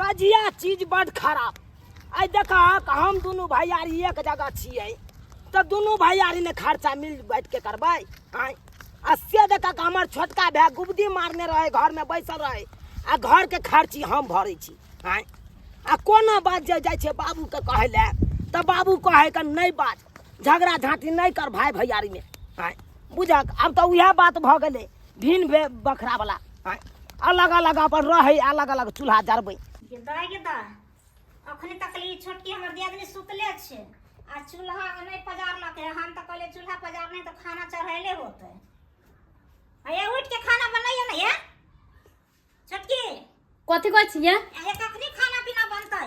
सझिया चीज बड खराब। आइ देखहक, हम दुनू भैयारी एक जगह छियै तऽ दुनू भैयारी ने खर्चा मिल बैठ के करबै। आँय, आ से देखक, हमर छोटका भाय गुबदी मारने रहै, घरमे बैसल रहै आ घरके खर्ची हम भरै छी। आँय, आ कोनो बात जे जाइ छै बाबूके कहै लए तऽ बाबू कहै के नहि बात, झगड़ा झाँटी नहि कर भाय भैयारीमे। आँय, बुझक, आब तऽ उएह बात भऽ गेलै भिन भे बखरावला। आँय, अलग अलग अपन रहै, अलग अलग चूल्हा जरबै। गे दाइ, गे दाइ, अखनी तक ई छोटकी हमर दियादनी सुतले छै आ चूल्हा नहि पजारलकै। हम तऽ कहलियै चूल्हा पजारने तऽ खाना चढ़ैले होतै। हे, उठि के खाना बनैयौ ने। ये छोटकी। कथी कहै छियै? हे, कखनी खाना पीना बनतै?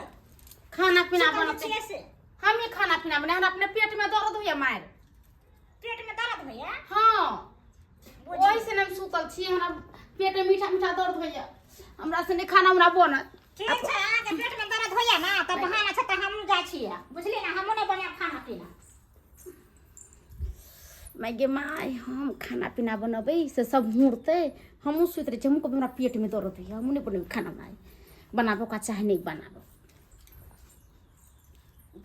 खाना पीना सुतल बनतै। छियै से। हम ही खाना पीना बना, हमरा अपने पेट में दर्द होइया मार। पेट में दर्द होइया? हाँ, ओहि से हम सुतल छी। हमरा पेट में मीठा मीठा दर्द होइया, हमरा से नहीं खाना हमरा बनत। ठीक छै, अहाँके पेट में दर्द होइया ना तऽ बहाना छै, तऽ हमहूँ जाइ छियै, बुझली ना? हमहूँ नहि बनायब खाना पीना। माय गे माय, हम खाना पीना बनबै से सब हुड़तै। हमहूँ सुति रहै छी, हमहूँ कहबै हमरा पेट में दर्द होइया, हमहूँ नहि बनेबै खाना। माय बनाबो का चाहे नहीं बनाबो।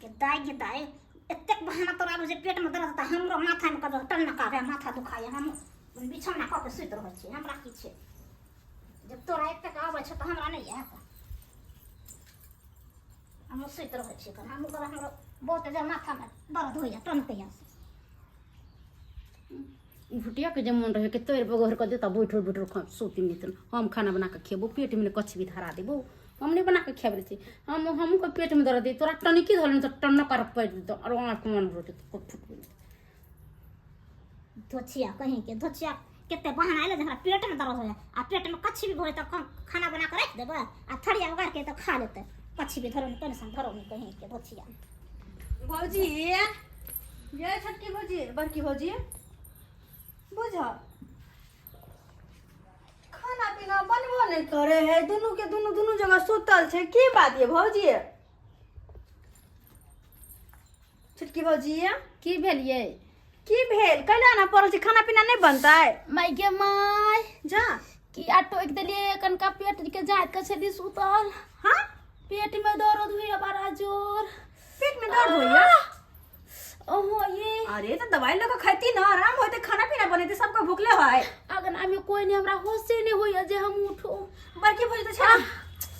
गे दाइ, गे दाइ, एतेक बहाना तोरा आबै छै पेट में दर्द, तऽ हमरो माथा में कभी टन्नक आबै, माथा दुखाइया, हम बिछौना कऽ के सुति रहै छी। हमरा की छै? जब तोरा एतेक आबै छौ तऽ हमरा नहि आयत? हमहूँ सुति रहै छी। हमहूँ कहबै हमरो बहुत जे माथामे दर्द होइया, टनकैया से। भुटिया के जे मन रहे के तोड़ बगहर कर देता, बैठल बैठल खा सूती। नहीं तो हम खाना बना के खेबो, पेट में कछ भी धरा देबो, हम नहीं बना के खेबे छी। हम हमहूँ के पेट में दर्द है, तोरा टनिकी धरल तो टन्न कर पड़ देतो और आँख मन रोटी तो फुट गेल। धोछिया कहीं के धोछिया, कते बहाना आयल जे हमरा पेट में दर्द होइया आ पेट में कच्ची भी होय तऽ खाना बना के राखि देबै आ थरिया उगार के तऽ खा लेतै। कच्ची भी धरो टेंशन धरो नहीं कहीं के धोछिया। भौजी ये, छोटकी भौजी, बड़की भौजी, बुझ, खाना पीना बनबो नहीं करे है, दुनू के दुनू दुनू जगह सुतल छै। की बात ये भौजी, छोटकी भौजी? की भेलियै? की भेल? कैला ना पड़ल छै? खाना पीना नहीं बनतै? माय गे माय। जा। किया टोकि देलियै? कनका पेट के जाइत के छली सुतल। हाँ। पेट में दर्द होइया बड़ा जोर। पेट में दर्द होइया? ओहो ये। अरे, तो दवाई लगा खाती ना, आराम होते, खाना पीना बनेते, सबको भूखले है। अगना में कोई नहीं, हमरा होशे नहीं होइया जे हम उठो। बड़की भौजी तो छै ना?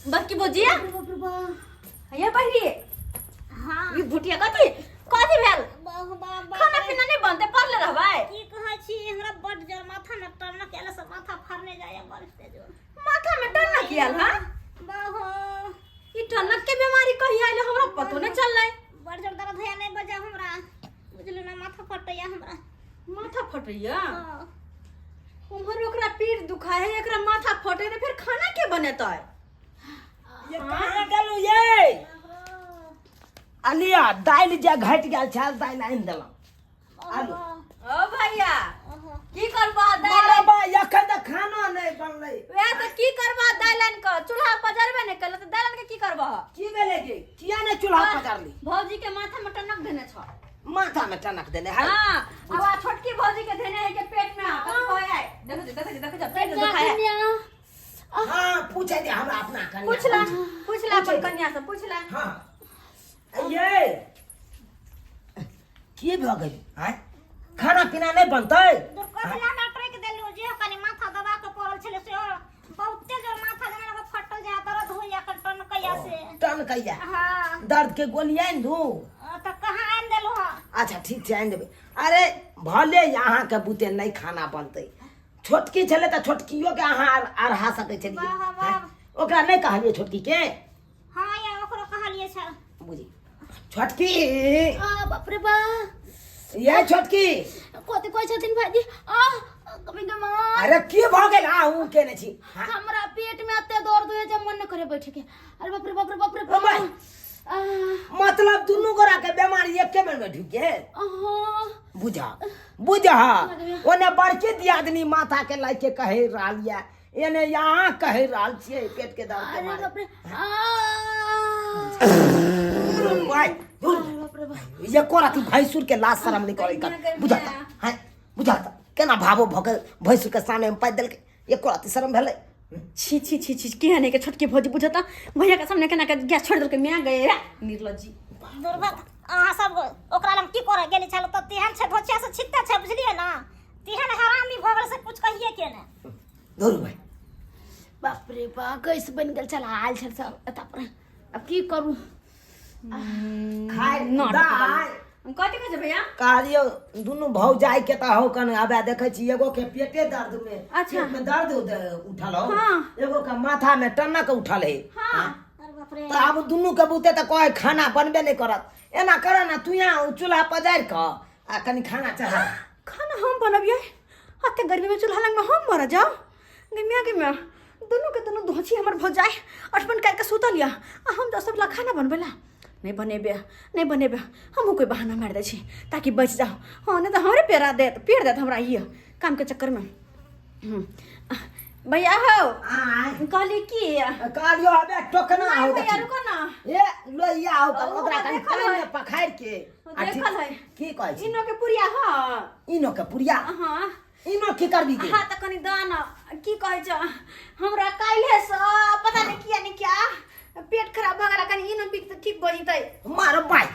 बड़की भौजी। बाप रे बाप। ये बहरी। हाँ। ई भुटिया, कथी कथी भेल? बाबा। खाना पीना नहीं बनते, पड़ले रहबै? की कहै छी, हमरा बड जोर माथा में टनक आयल से माथा फड़ने जाइया बड़ जोर। माथा में टनक आयल? हां। बाहो। ई टनक के बीमारी कहिया आयल, हमरा पतो नहीं चललै। बड़ जोर दर्द होइया, नहीं बजा हमरा, बुझलु ना? माथा फटैया हमरा। माथा फटैया? हाँ। उम्हर ओकरा पीठ दुखाय है, एकरा माथा फटे, तो फिर खाना के बनेतै? ये कहाँ गेलू ये? अलिया, दालि जे घटि गेल छल, दालि आनि देलहुँ आलू। ओ भैया, की करबा दालि? मारे बा, एखन तऽ खाना नहि बनलै। वएह तऽ, की करबा दालि आनि कऽ? चूल्हा पजरबे नहि केलक तऽ दालि आनि कऽ की करबह? की भेलै गे? किया नहि चूल्हा पजारली? भौजी के माथा में टनक देने छ। माथा में टनक देने है? हाँ, अब आ छोटकी भौजी के देने है के पेट में कथी कहै है, देखो जे, देखो जे, देखो जे, पेट में दुखाय है। कन्या। हाँ, पूछे दे हमरा अपना कन्या। पूछला, पूछला, अपन कन्या से पूछला। हाँ, ये की भऽ गेल? आँय, खाना पीना नहि बनतै? दुर्कसला ना टोकि देलु जे कनि माथा दबा के पड़ल छलै से बहुते जोर माथा जेना लगै फटल जाय, दर्द होइया कनि टनकैया से। टनकैया? हाँ। दर्द के गोली आनि दू? तऽ कहाँ आनि देलु हँ? अच्छा, ठीक छै, आनि देबै। अरे, भले अहाँके बुते नहि खाना बनतै, छोटकी छलै तऽ छोटकियोके अहाँ अढ़ा सकै छलियै। वाह, वाह। आँय? ओकरा नहि कहलियै छोटकी के? हाँ या, ओकरो कहलियै छल। बुझी छोटकी। आ बाप रे बा। ये छोटकी। कथी कहै छथिन भाईजी? आ कभी के माँ। अरे, की भऽ गेल? आ उ केने छी? हाँ? हमरा पेट में एते दर्द होइया जे मन न करे बैठे के। अरे बाप रे बाप रे बाप रे। ओ भाई। आ। मतलब दुनू गोरा के बीमारी एके बेर में ढुक गेल? हाँ। बुझा बुझा, ओने बड़की दियादनी माथा के लाइ के कहि रहल ये, एने यहाँ कहि रहल छियै पेट के दर्द के अरे मारे। बाप रे, आ। भाई, दूर। अरे बाप रे बाप। ये कोरा तू भैंसुर के लाज शरम नहीं करे कर, बुझाता है? बुझाता केना भावो भऽ के भैंसुर के सामने में पाइ देलकै? एको राति शरम भेलै? छी छी छी छी केहन है के छोटकी भौजी बुझता भैया के सामने केना के गैस छोड़ देलकै माय गए निर्लज्जी। दुर्भग अहाँ सब ओकरा लग की करऽ गेली छल तऽ तेहन छै धोचिया से छित्ते छै, बुझलियै ने? तेहन हरामी भऽ गेल से कुछ कहिए के ने। धुर भाई। बाप रे बा, गैस बनि गेल छल, आयल छल सब एतऽ पर, आब की करू? खाय नाटक। दाय। कथी कहै छै भैया? कहलियौ दुनू भौजाई के तऽ हौ कन आबे देखै छी, एगो के पेटे दर्द में, अच्छा। पेट में दर्द उठल हौ। हाँ। एगो के माथा में टनक उठल है। हाँ। अरे बाप रे। तऽ आब दुनू के बुते तऽ कहे खाना बनबे नहि करत। एना कर ना, तू यहाँ चूल्हा पजारि कऽ आ कनि खाना चढ़ा। खाना हम बनबियै? अते गर्मी में चूल्हा लग में हम मर जाओ? गे माय गे माय, दुनू के दुनू धोची हमर भौजाई अठबन कर के सुतल या आ हम जा सब ला खाना बनबै ला। नहीं बनेबे, नहीं बनेबे, हमहूँ कोई बहाना मारि दै छी ताकि बचि जाओ। हाँ, नहीं तऽ हमरे पेरा देत, पेर देत हमरा ई काम के चक्कर में। भैया हो। आय। कहली की? कहलियो हबे टोकना नहीं हो। भैया। देखी। रुको ना। ए लोहिया हो तऽ ओ, ओकरा कनि देखल पानि है। में पखारि के ओ, आ ठीक- देखल है। की कहै छी? इनो के पुरिया हाँ। इनो के पुरिया? हाँ। इनो की करबी गे? हाँ तऽ कनि दाना की कहै छ, हमरा काल्हि से पता नहीं किया नहीं क्या पेट खराब भऽ गेल, कनि इनो पी तऽ ठीक भऽ जेतै। मार बाई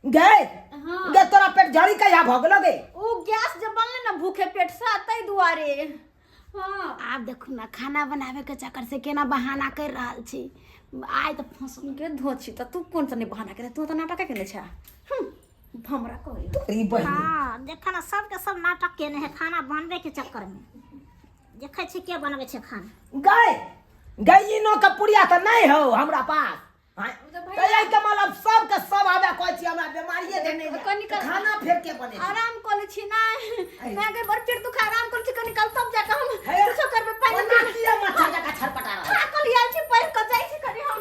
गे। हाँ। गे तोरा पेट झड़ी कहिया भऽ गेलो गे? ओ गैस जब बनलै ने भूखे पेट से ताहि दुआरे। हाँ। आब देखू ना, खाना बनावे के चक्कर से केना बहाना कर रहल छी, आइ तऽ फंसू। गे धोची, तऽ तू कोन सा बहाना करे? तू तऽ नाटक केने छ। हमरा कहै तोरी बहिन। हाँ देख ना, सबके सब नाटक केने है खाना बनबे के चक्कर में। देखै छी के बनबै छै खाना। गए गई इनो के पुरिया तऽ नहीं हो हमरा पास। हाँ, तऽ तऽ एहि के मतलब सबके सब आबे कहै छी हमरा बीमारिये देने ये। कनि तऽ खाना फेर के बने? आराम कऽ लै छी ना मैं गई, बड़ पेट दुखा, आराम कऽ लै छी कनि काल, तब जाके हम हे, कुछो करबै। पानि ओना किया मच्छर जकाँ छटपटा रहल? थाकल आयल छी, पढ़ि कऽ जाइ छी कनि हम।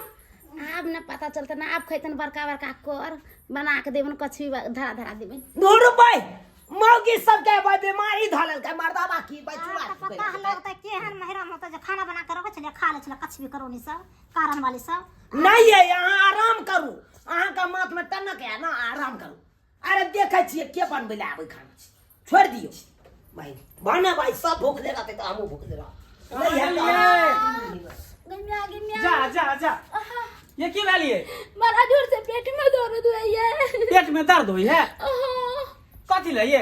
आब ना पता चलते ना, आब खैतन बड़का बड़का कर बना के देबन, कछुई धरा धरा देबन। धुर भाई, मौगी सबके भाई बीमारी धऽ लेलकै, मर्दाबा की भाई चूड़ा। आब तऽ पता लगतै केहन महिरम होतै जे खाना बना के रखै छलै, खा लै छलै कछ भी करोनी सब कारण वाली सब। नहीं है, अहाँ आराम करू, अहाँके माथ में टनक है ना, आराम करू। अरे देखै छियै के बनबै लए आबै खाना, छोड़ि दियौ भाई बने भाई, सब भूखले रहतै तऽ हमहूँ भूखले रहब। नहीं है तऽ- गम्या गम्या। जा जा जा, ये की भेल ये? बड़ा जोर से पेट में दर्द होइए। पेट में दर्द हुई है? हाँ। कथी ले ये?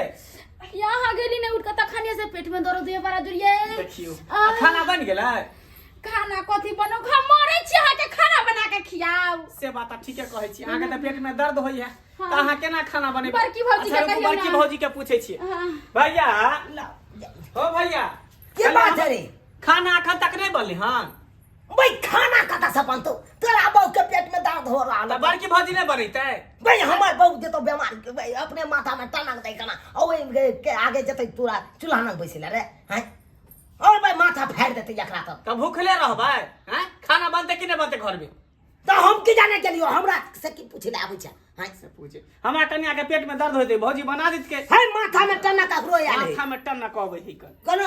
यहाँ गेली ने उठ के तखने से पेट में दर्द होइए बड़ा जोर ये। देखियो। आ। आ, खाना बन गेलै? खाना कथी बनो, हम मरै छी अहाँके खाना बना के खियाउ। से बात तऽ ठीके कहै छी, अहाँके तऽ पेट में दर्द होइए हाँ। तऽ अहाँ केना खाना बनेबै? बड़की भौजी के अच्छा, रुकू, कहियौ बड़की ना। भौजी के पूछै छियै। हाँ। भैया ला, हो भैया। की कहलियै बात है रे? खाना अखन तक नहीं बनलै हन? भाई खाना कतऽ से बनतौ, तोरा बहू के पेट में दर्द हो रहल तऽ है। बड़की भौजी नहि बनेतै? भाई हमर बहू जेतौ बीमार भाई, अपने माथा में टनक दै केना आ ओहि के आगे जेतै तोरा चूल्हा लग बैसै लए रे हैं, और भाई माथा फाड़ि देतै एकरा तऽ। तऽ भूखले रहबै हैं? खाना बनतै कि नहि बनतै घर में? तऽ हम की जाने गेलियो, हमरा से की पूछे ले आबै छै हैं? से पूछे, हमरा कन्या के पेट में दर्द होतै, भौजी बना देत के। है माथा में टनक ककरो आयल है। माथा में टनक अबै है कन। कोनो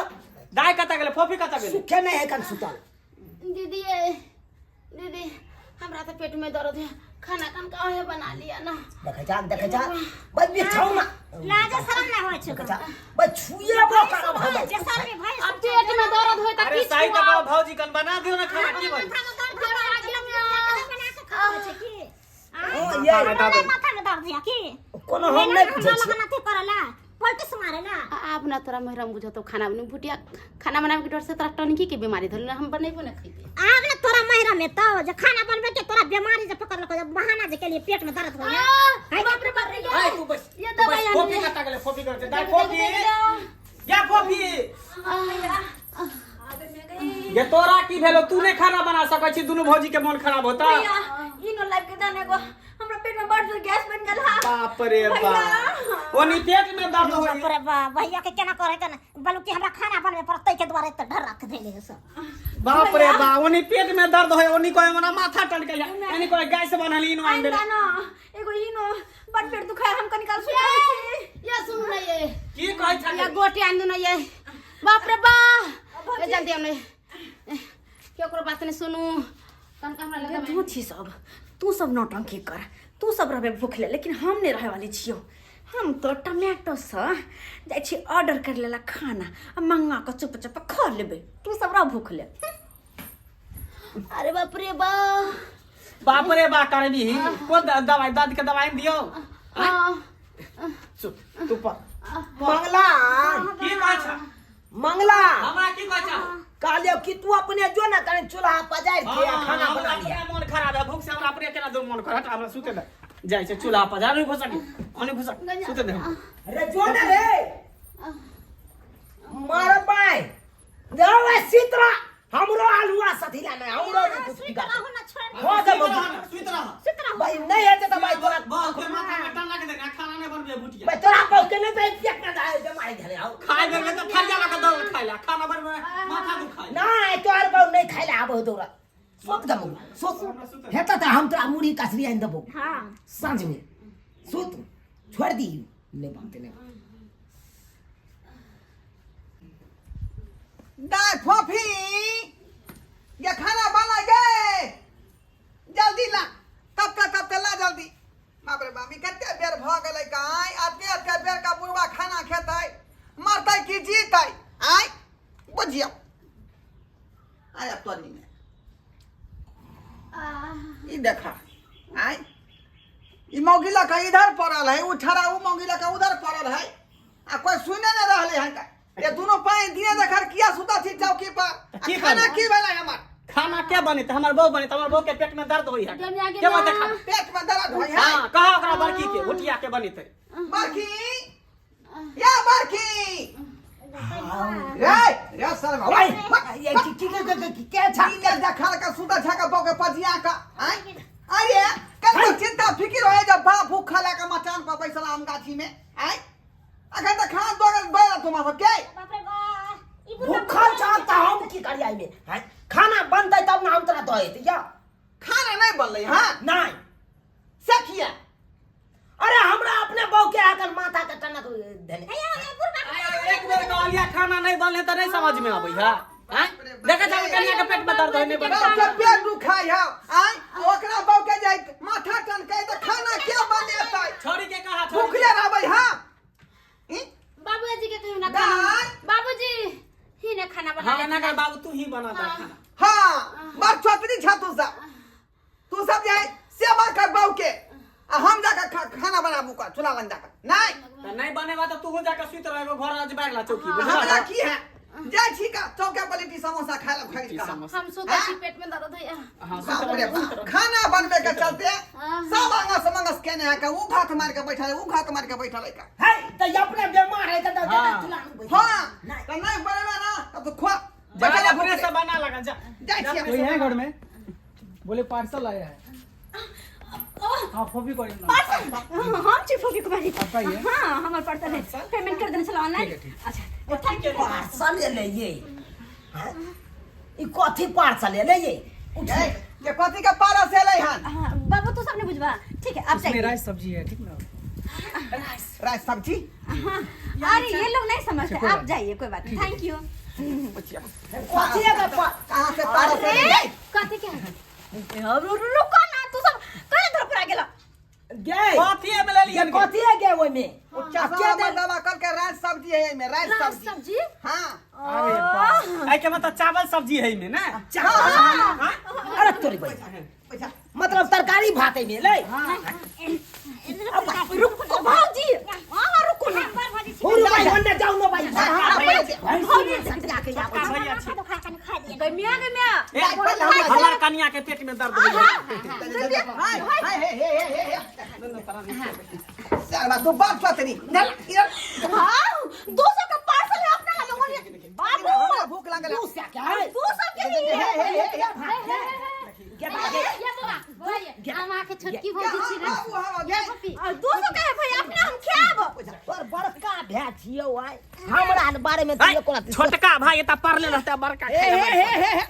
दाय कतऽ गेलै? फोफी कतऽ गेलै? सुखे नहीं है कन सुतल। दीदी ये दीदी, हमरा तऽ पेट में दर्द है, खाना कन काहे बना लिया ना। देखै जा, देखै जा भाई बिछौना। लाज शरम नहि होइ छै। देखै जा भाई, छुएबो करब हम। बेसर्मी भैंस। अब पेट में दर्द होय तऽ अरे किछु सही तऽ खुआउ। कहू भौजी, कन बना दियौ ने खाना, की बनी? माथा में दर्द होय छै, बना के खाबै छै की? हँ, ये माथा में दर्द। माथा में दर्द है की? कोनो हम नहि पूछै छियै। हमरा अथी करला पलटिस मारेला। आब ना तोरा मेहरम बुझतो खाना बने भुटिया, खाना बनावे के डर से तोरा टनकी के बीमारी धरल, हम बनेबो ना खइबे। आब ने तोरा महिरा में तो जे खाना बनबे के तोरा बीमारी जे पकड़लको, जे बहाना जे के लिए पेट में दर्द हो गया। बाप रे बाप रे। आय तू बस। ये तू बस, दवाई फोफी आन। कतऽ गेलै? फोफी कतऽ गेलै? दाय फोफी, या फोफी ये, तोरा की भेलो? तू नहीं खाना बना सकै छी? दुनू भौजी के मन खराब होता। भैया, इनो लाइफ के दाने को हमरा पेट में बड़ जोर गैस बन गेल हा। बाप रे भैया। बाप, ओनी पेट में दर्द होई। बाप रे बाप, भैया के केना करे के बल्कि हमरा खाना बनबे पड़तै के दुआरे त डर रख देले सब। बाप रे बाप, ओनी पेट में दर्द होय, ओनी कोई मना माथा टनके या एनी कोई गैस बनल इनो आइन देले। ना एगो इनो, बड़ पेट दुखाय, हम कनी काल सुति रहै छी। ये सुनू ना ये। की कहै छ? ये गोटी आन दू ना ये। बाप रे बा, ये जल्दी हमने केकरो बात नहीं सुनू, तनका हमरा लगे। तू छी सब, तू सब नौटंकी कर, तू सब रहबे भूखले, लेकिन हम नहीं रहे वाली छियो। हम तो टमाटो से जाइ छी ऑर्डर कर लेला खाना आ मंगा कऽ चुप चुप खा लेबै, तू सब रह भूखले। अरे बाप रे बा बाप रे बा करबी कोन दवाई दर्द के दवाई दियो हाँ सुत तू पर मंगला की कहै छ मंगला हमरा की कहै छ कहलियो कि तू अपने जो ना कने चूल्हा पजारि के आ खाना हाँ, बना हमरा लिया अपने मन खराब है भूख से हमरा अपने केना दो मन खराब हमरा सुते दे जाइ छै चूल्हा पजार नहीं घुसक ओने घुसक सुते दे रे जो ना रे मार पाए जाओ ए सीतरा हमरो आलुआ सथिला नहीं हमरो नहीं कुछ सुइत बिगाड़ रहू ना छोड़ हो दे बबू सुत रह सुइत रहू भाई नहीं हेतै तऽ भाई तोरा बस के माथा में टन लग दे खाना नहीं बनबे भुटिया भाई तोरा बहु के नहीं तऽ पेट में दाए बीमारी भेलै हौ खाय बेर में तो थरिया लगा दौड़ खाय ला खाना बनबे माथा दुखाय नहीं तोहर बहु नहीं खाइ ला आबो तोरा सुत देबो सुत हेतै तऽ हम तोरा मुरही कचरी आनि देबो हाँ साँझ में सुत छोड़ दी नहीं बनते नहीं दाय फोफी ये खाना बना गए जल्दी ला तब तक तब तक ला जल्दी बाप रे बाप ई कते बेर भ गेलै का आय आते आते बेर का बुढ़वा खाना खेतै मरतै कि जीतै आय बुझियौ आय अब तोरी में ई देखा आय ई मौगी लऽ कऽ इधर पड़ल है उ ठड़ा उ मौगी लऽ कऽ उधर पड़ल है आ कोई सुने नहीं रहले है का ये दोनों पानी दिने देखर किया सुता छी चौकी पर आ की खाना करबै? की भेलै हमर खाना के बने हमर बहू बने हमर बहू के पेट में दर्द होई है गम्या के बात गम्या। खाना पेट में दर्द होई है हां कहा ओकरा बड़की के भुटिया के बनेते बड़की या बड़की रे रे सर भाई ये की की की की के छा दिने देखर का सुता छा का बहू के पजिया का आय अरे कल चिंता फिकिर होए जब बाप भूखा लगा मचान पर बैसल आम गाछी में आय अखन तऽ खाना दऽ गेल तुमा सबके बाप रे बा ई बुढ़वा भूखल छह तऽ हम की करियै एहिमे हैं खाना बनतै तब ने हम तोरा दऽ हेतै या खाना नहि बनलै हँ नहि से किया अरे हमरा अपने बहू के आकर माथा के टनक देने हे ये बुढ़वा एक बेर कहलिया खाना नहीं बनले तऽ नहीं समझ में आबै है हैं देखै छ कनिया के पेट में दर्द होय नहीं बनले बाप के पेट दुखाय है आय ओकरा बहू के जाय माथा टनकै तऽ खाना के बनेतै छोड़ी के कहा छोड़ी के। भूखले रहबै हँ ई? बाबूजी के कहियो ना दाल। खाना बाबूजी ही ना खाना बना हाँ ना कर बाबू तू ही बना दे खाना हाँ बड़ चौधरी छा तू सब तू सब जाय सेवा कर बहू के आ हम जाकर खाना बनाबू का चूल्हा लग जाकर नहीं तऽ नहीं बनेबा तऽ तू जाके सुति रहबो घर आज बैठ ला चौकी हमरा की है जाय छी का चौका पर लिट्टी समोसा खाय ला खरीद का समोसा। हम सोता छी पेट में दर्द होइया हाँ सुति बाप रे रहबो, बाप, खाना बनबे के चलते हाँ। सब आंगस मंगस केने है का उ घात मार के बैठल है उ घात मार के बैठल है का है तऽ अपने बेमार है तऽ हाँ। चूल्हा में बैठल। हां नहीं। त नहीं बनेबा ना तब तो खुआ जा बैठल है अपने भूखले। से बना लगा जा जाय छी कोई है घर में बोले पार्सल आया है हाँ फोफी करिए ना पार्सल हम छी फोफी कुमारी आपका ही है? हाँ हमार पार्सल है पेमेंट कर देने चलो ऑनलाइन अच्छा कथी पार्सल एलै ये हैं? ई कथी पार्सल एलै ये उठ ए, ये कथी के पारस एलै हन हाँ, बाबू तू सब नहीं बुझबा ठीक है आप उसमें जाइए राइस सब्जी है ठीक ना राइस सब्जी हाँ अरे ये लोग नहीं समझते आप जाइए कोई बात नहीं thank you कथी एलै कहाँ से पारस एलै कथी के है? रुको ना तू सब कहाँ धर पर आ गेला गे कथी है मिलल ये कथी है गे ओहिमे उच्चा के दे दवा कल के राइस सब्जी है एमे राइस रास सब्जी सब्जी हां अरे बाप एहि के मतलब चावल सब्जी है एमे ना अरे तोरी बहिन पैसा मतलब तरकारी भात एहिमे एलै रुको भाजी हाँ हाँ रुको ना बड़ भाजी छी हुरु भाई ओन्ने जाउ न भाई भौजी सटिया के आबै छै। भैया छी माथा दुखा कनी खा दिए गई मियाँ गई मियाँ ए, हमर कनिया के पेट में दर्द होइया हाय हाय हे हे हे हे साला तू बाप चतरी इधर हाँ 200 का पार्सल है अपना हम लोगों ने बाबू हमरा भूख लागल है। दू सए के है 200 के लिए हे हे हे हे गे बा, गे। ये बौआ, बोलिए, हम अहाँके छोटकी भौजी छी ने। बाबू हम गे पप्पी, और 200 का है भाई अपना हम खाएब पर बड़का भए छियौ आइ हमरा बारे में तू एको रत्ती छोटका भाई एता पढ़ले रहता बड़का हे हे हे हे हे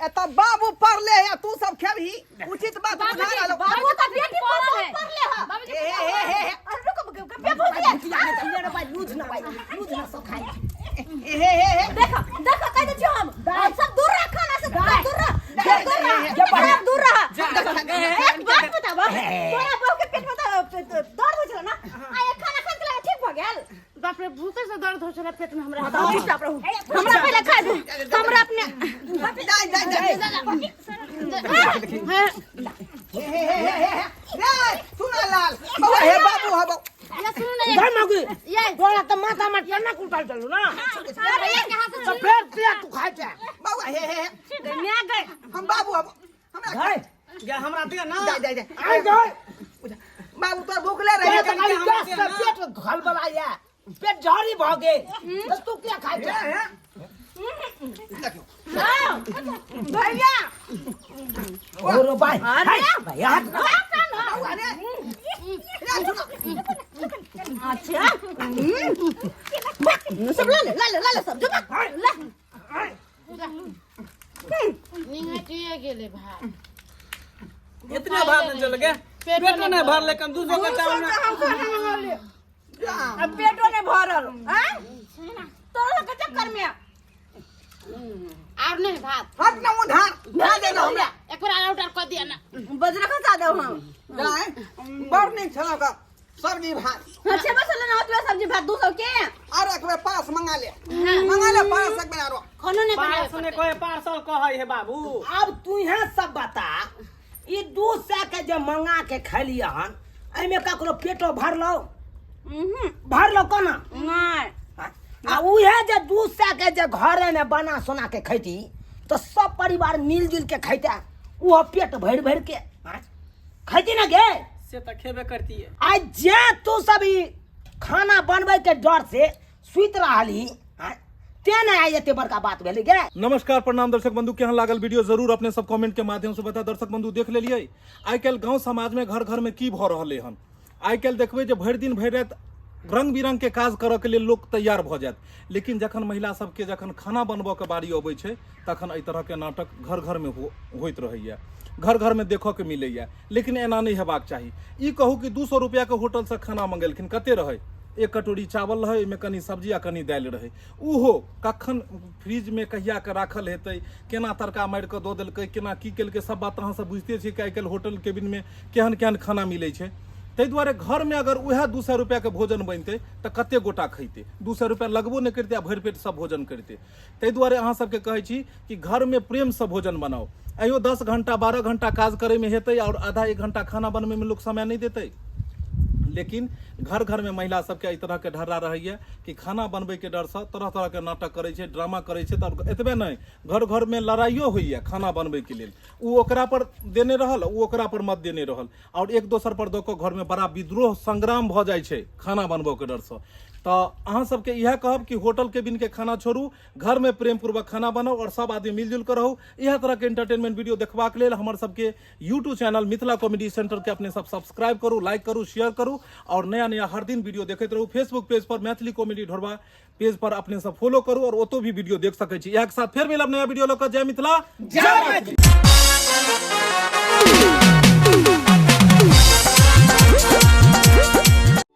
एत बाबू पढ़ले है तू सब खेबही उचित बात बुझा रहलो बाबू तो बेटी पढ़ल है। पढ़ ले है बाबूजी हे हे हे हे हे अरे रुको बे भौजी भुतिया के दिए रे भाई लूझ ना भाई लूझ ना सब खाइ हे हे हे हे देखो देखो कह दे हम हम सब दूर रह खाना से सब दूर रह सब दूर रह ये पढ़। सब दूर रह एक बात बताबो तोरा बहू के पेट में तो दर्द हो छला ना आ ये खाना खा के ठीक भ गेल बाप रे भूखे से दर्द हो छला पेट में हमरा चुपचाप रहू हमरा पहले खा दे हमरा अपने जाय जाय जाय हे हे हे हे हे हे रे सुना लाल बौआ हे बाबू हबो ये सुनू ना गए मौगी ये तोरा तऽ माथा में टन्ना कुटल चलू ना अरे ये कहाँ से तऽ फेर किया तू खाइ छै बौआ हे हे हे गै माय गै हम बाबू हबो हमरा गए गे हमरा दे ना जा जा जा आइ गए बाबू तोर भूखले रही तोरा तऽ खाली गैस से पेट घल बला ये पेट झड़ी भऽ गेल तऽ तू किया खाइ छै हे देखियो भैया ओरो भाई अरे भैया हाथ ना बौआ रे रे सुना अच्छा सब ला ले ला ले ला ले सब जो ले निंगटिए गेले भाई इतने भात नहीं चल गए पेटो नहीं भर लेकिन 200 का चावल में हम खाना मंगा ले अब पेटो नहीं भरल हैं तोरा के चक्कर में और नहीं भात हट ना उधार ना देना हमरा एक बार आउट कर दिया ना बजरा खसा दो हम जाए बड़ नीक छलौ का सब्जी भात अच्छा बस लेना होतवे सब्जी भात 200 के और एक बेर पास मंगा ले मंगा ले पास एक बेर आरो खानो नहीं बनावे पार्सल ने कहे पार्सल कहै हे बाबू आब तू यहाँ सब बता ई 200 के जे मंगा के खैलिए हन एहिमे ककरो पेटो भरलो भरलो कोना नहीं आ उहे जे 200 के जे घरे में बना सोना के खैती तो सब परिवार मिलजुल के खैते ओहो पेट भरि भरि के खैती ना गे से तऽ खेबे करती है आ जे तू सब ई खाना बनबै के डर से सुति रहली तें ने आइ एते बड़का बात भेलै गे। नमस्कार प्रणाम दर्शक बंधु, केहन लागल वीडियो जरूर अपने सब कमेंट के माध्यम से बता। दर्शक बंधु देख लेलिए आइ काल्हि गांव समाज में घर घर में की भऽ रहलै हन। आइ काल्हि देखबै जे भरि दिन भरि राति रंग बिरंग के काज करऽ के लेल लोक तैयार भऽ जायत, लेकिन जखन महिला सबके जखन खाना बनबऽ के बारी अबै छै तखन एहि तरह के नाटक घर घर में होइत रहैया, घर घर में देखऽ के मिलैया। लेकिन एना नहि हेबाक चाही। ई कहू कि 200 रुपया के होटल से खाना मंगेलखिन, कते रहै? एक कटोरी चावल रहै, ओहिमे कनि सब्जी आ कनि दालि रहै। ओहो कखन फ्रिज में कहिया के राखल हेतै, केना तड़का मारि कऽ दऽ देलकै, केना की केलकै, सब बात अहाँ सब बुझिते छियै कि आइ काल्हि होटल केबिन में केहन केहन खाना मिलै छै। ताहि दुआरे घरमे अगर उएह 200 रुपैआके भोजन बनितै तऽ कते गोटा खैतै? 200 रुपैआ लगबो नहि करितै आ भरि पेट सब भोजन करितै। ताहि दुआरे अहाँ सबके कहै छी कि घरमे प्रेमसँ भोजन बनाउ। अहियो 10 घंटा 12 घंटा काज करैमे हेतै आओर आधा एक घंटा खाना बनबैमे लोक समय नहि देतै। लेकिन घर घरमे महिला सबके एहि तरहके ढर्रा रहैए कि खाना बनबैके डरसँ तरह तरहके नाटक करै छै, ड्रामा करै छै। तऽ एतबे नहि, घर घरमे लड़ाइयो होइए खाना बनबैके लेल। ओ ओकरा पर देने रहल, ओ ओकरा पर मत देने रहल, आओर एक दोसर पर दऽ कऽ घरमे बड़ा विद्रोह संग्राम भऽ जाइ छै खाना बनबऽके डरसँ। तऽ अहाँ सबके इएह कहब कि होटल केबिनके खाना छोड़ू, घरमे प्रेमपूर्वक खाना बनाउ आओर सब आदमी मिलजुल कऽ रहू। इएह तरहके एंटरटेनमेंट वीडियो देखबाक लेल हमर सबके यूट्यूब चैनल मिथिला कॉमेडी सेंटरके अपने सब सब्सक्राइब करू, लाइक करू, शेयर करू आओर नया नया हर दिन वीडियो देखैत रहू। फेसबुक पेज पर मैथिली कॉमेडी ढोरबा पेज पर अपने सब फॉलो करू और ओतो भी वीडियो देख सकै छी। इएह के साथ फेर मिलब नया वीडियो लऽ कऽ। जय मिथिला, जय मैथिली।